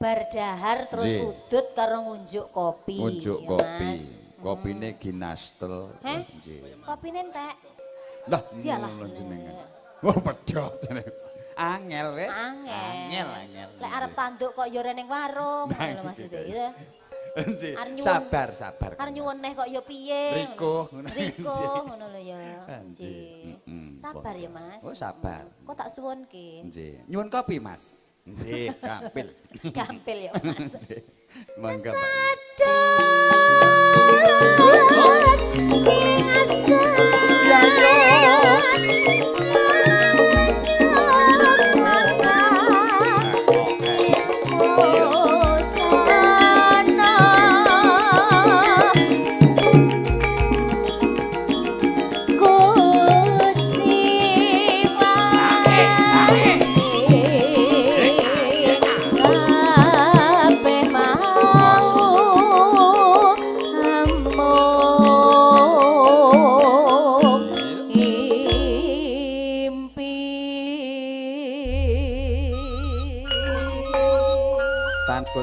Bar dahar terus udut karo ngunjuk kopi. Ngunjuk kopi. Kopine ginastel. Nggih. Kopine entek. Lah, ngono jenengan. Wah, pedhot jenengan. Angel wis. Angel, angel. Lek arep tanduk kok ya ora ning warung, ngono lho maksude ya. Sabar, sabar. Arep nyuwun neh kok ya piye. Riko ngono. Riko ngono lho ya. Nggih. Sabar ya, Mas. Oh, sabar. Kok tak suwunke. Nggih. Nyuwun kopi, Mas. Nggih, gampil. Gampil ya, Mas. Monggo, Mbak. Ya yo.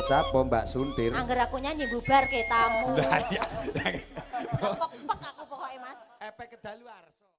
Capo Mbak Suntir. Angger aku nyanyi bubar ke tamu. Lah iya. Pek aku pokoknya, Mas. Efek kedaluarsa.